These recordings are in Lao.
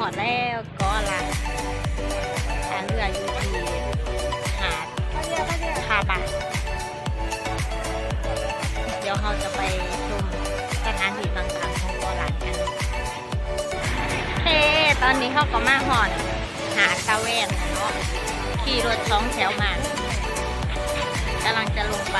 ຮອດແລ້ວເກາະລ້ານ ທ່າເຮືອຢູ່ທີ່ຫາດທ່າບາງ. ດຽວເຮົາຈະໄປຊົມສະຖານທີ່ຕ່າງໆຂອງເກາະລ້ານກັນ. ເຄ ຕອນນີ້ເຮົາກໍມາຮອດຫາດຕາແວນແລ້ວເນາະ, ຂີ່ລົດສອງແຖວມາ ກຳລັງຈະລົງໄປ.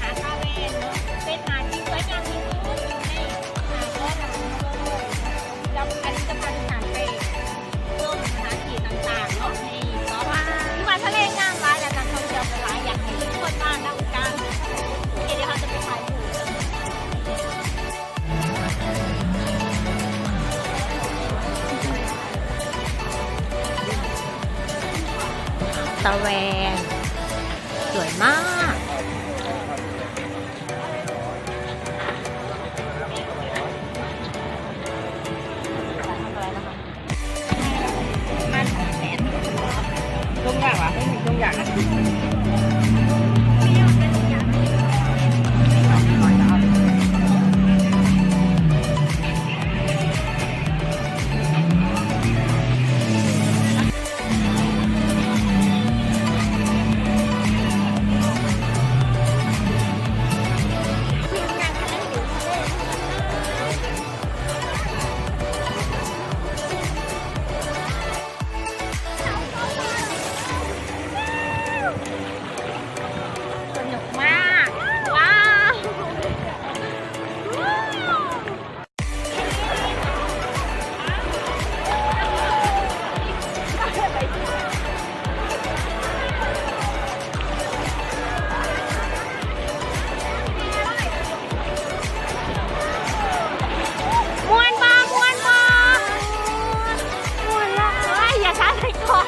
ຫາດຕາແວນເນາະ ເປັນຫາດທີ່ສວຍງາມທີ່ສຸດຢູ່ໃນ ອ່າ ເກາະລ້ານເຮົາເລີຍ. ແລ້ວອັນນີ້ຈະພາທຸກທ່ານໄປຊົມສະຖານທີ່ຕ່າງໆເນາະ ໃນເກາະ. ຖືວ່າທະເລງາມຫຼາຍ ແລະ ນັກທ່ອງທ່ຽວກໍຫຼາຍ ຢາກໃຫ້ທຸກຄົນມານຳກັນ. ໂອເຄ ດຽວເຮົາຈະໄປຖ່າຍຮູບ. ຕາແວນ ສວຍມາກ. ສະໜຸກມາກ ວ້າວ. ມ່ວນບໍ່? ມ່ວນບໍ່? ມ່ວນຫຼາຍ. ໂອ້ຍ ຢ່າຊ້າໃສ່ກ້ອງ.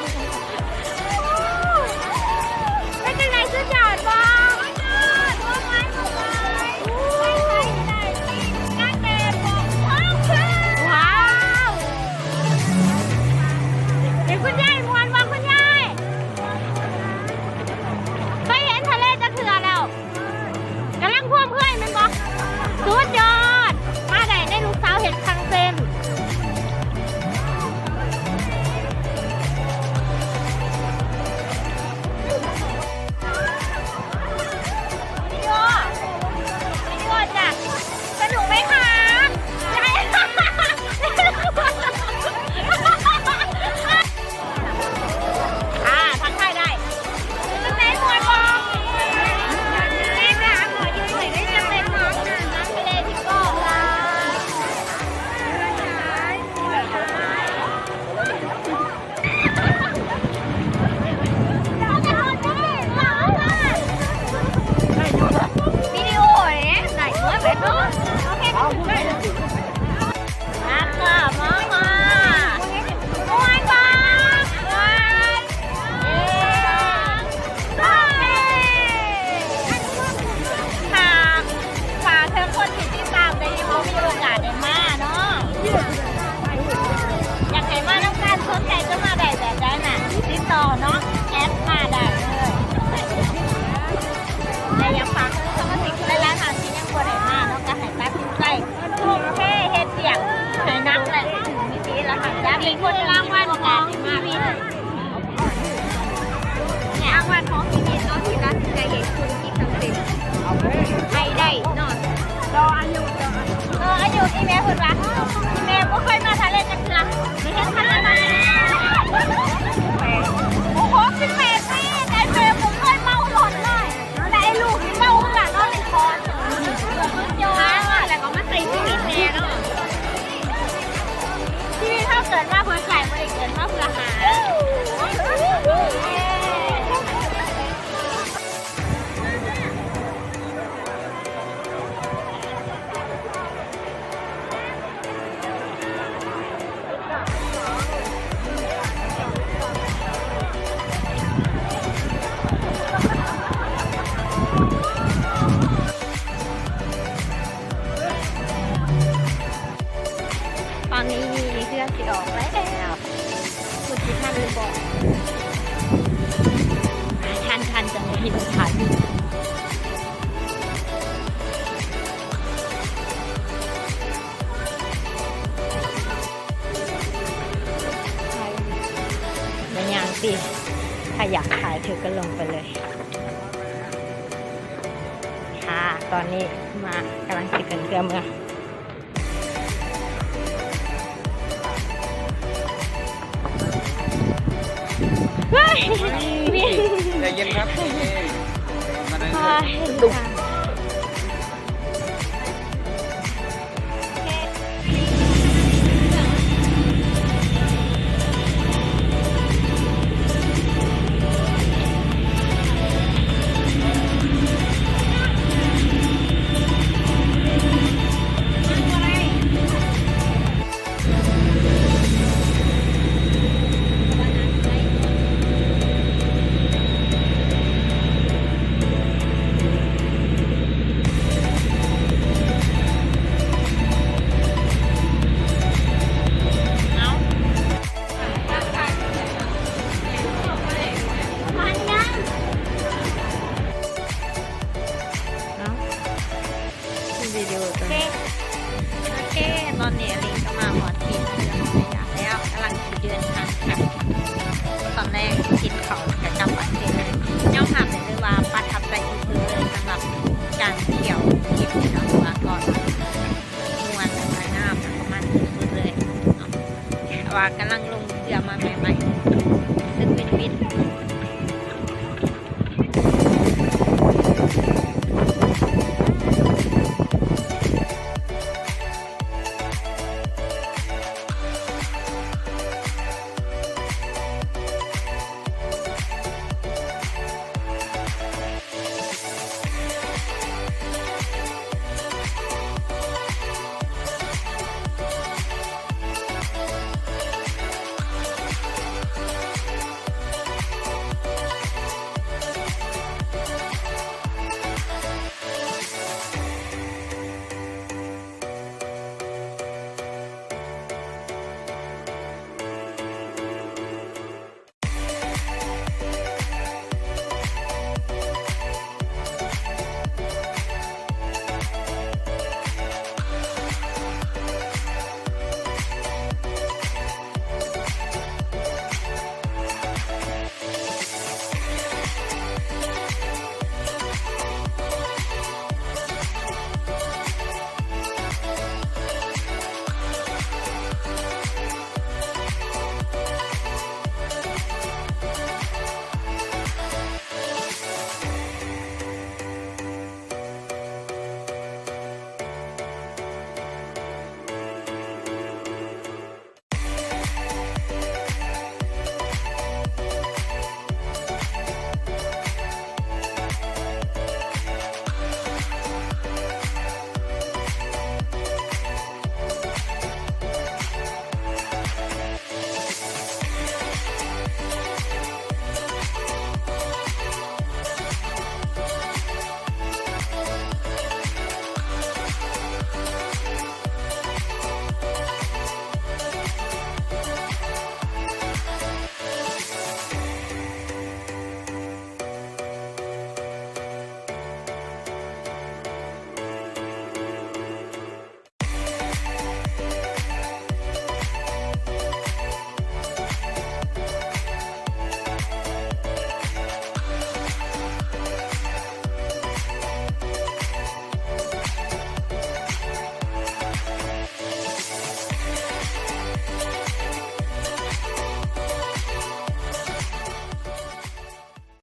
ເປັນຈັ່ງໃດ? ສຸດຍອດບໍ່? ສຸດຍອດ! ໂອ້ຍ ໂອ້ຍ ໂອ້ຍ ໄປໄປໄດ້ ກາງແດດບໍ່? ວ້າວ ເຫັນຄຸນຍາຍມ່ວນບໍ່? ຄຸນຍາຍ ເຄີຍເຫັນທະເລຈັກເທື່ອແລ້ວ? ກຳລັງພວມເຄີຍແມ່ນບໍ່? ສຸດຍອດ! ມາໄດ້ໃນລູກສາວເຮັດຄັງເຊັນ. ວິດີໂອ ວິດີໂອຈ້ະ. สนุกไหมคะ? อ่า ทักทายได้. เป็นจั่งใด ม่วนบ่? แม่จ๋า ขอยืมหน่อยได้จังเลยคะ น้ำทะเลที่เกาะล้าน. ວິดีโอเนี่ย ไหนเมื่อไหร่เนาะ โอเค มาค่ะ มาค่ะ ม่วนบ่ ม่วน เย้ โอเค ค่ะ ฝากถึงคนที่ติดตามในนี้ บ่มีโอกาสได้มาเนาะ อยากให้มานำกัน สนใจจะมาได้แบบใดน่ะ ติดต่อเนาะ แอดมาได้เลย แต่อยากฝากถึงสมาชิกหลายๆท่านที่ยังบ่ได้มาเนาะ ก็ให้ตัดสินใจทุ่มเทเฮ็ดเวียกให้หนักและทุ่มเท แล้วให้จับ มีคนรางวัลของชีวิต รางวัลของชีวิตเนาะ ที่ตัดสินใจเฮ็ดธุรกิจสำเร็จให้ได้เนาะ ต่ออายุ ต่ออายุ ต่ออายุ อีแม่เพิ่นว่า อีแม่บ่เคยมาทะเลจักเทื่อ ได้เฮ็ดขนาดนั้น โอ้โห สิบแปดปี แต่แม่บ่เคยเมารถเลย แต่ไอ้ลูกนี่เมาเฮือเนาะ เล่นคอน สุดยอด แล้วก็มาใช้ชีวิตแน่เนาะ ชีวิตเฮาเกิดมาเพื่อใช้ บ่ได้เกิดมาเพื่อหา ຊິທັນຫຼືບໍ່? ທັນ ທັນ ຈະມີທີ່ສຸດທ້າຍ. ໄປ ໄປຍ່າງຕິ ຖ້າຢາກຖ່າຍເທື່ອກໍລົງໄປເລີຍ. ຄ່ະ ຕອນນີ້ມາ ກຳລັງຊິຂຶ້ນເຮືອເມືອ. ເຮີ້ຍ ໃຈເຢັນຄັບ ມາເດີ ເຮີ້ຍ ວິດີໂອຕົວນີ້. ໂອເຄ ຕອນນີ້ອາລິງກໍມາຮອດທີ່ເຮືອນຂອງແມ່ຍາແລ້ວ ກຳລັງຊິເດີນທາງກັບ. ຕອນແລກກິນເຂົ້າແລ້ວກໍກັບປະເທດເລີຍ. ຍອມຮັບໄດ້ເລີຍວ່າປະທັບໃຈທີ່ສຸດເລີຍ ສຳລັບການທ່ຽວທຣິບນີ້ເນາະ ເພາະວ່າກໍມ່ວນ ແລະ ກໍງາມ ແລະ ກໍມັນສຸດໆເລີຍເນາະ. ແຕ່ວ່າກຳລັງລົງເຮືອມາໃໝ່ໆ ເຊິ່ງເປັນວິນ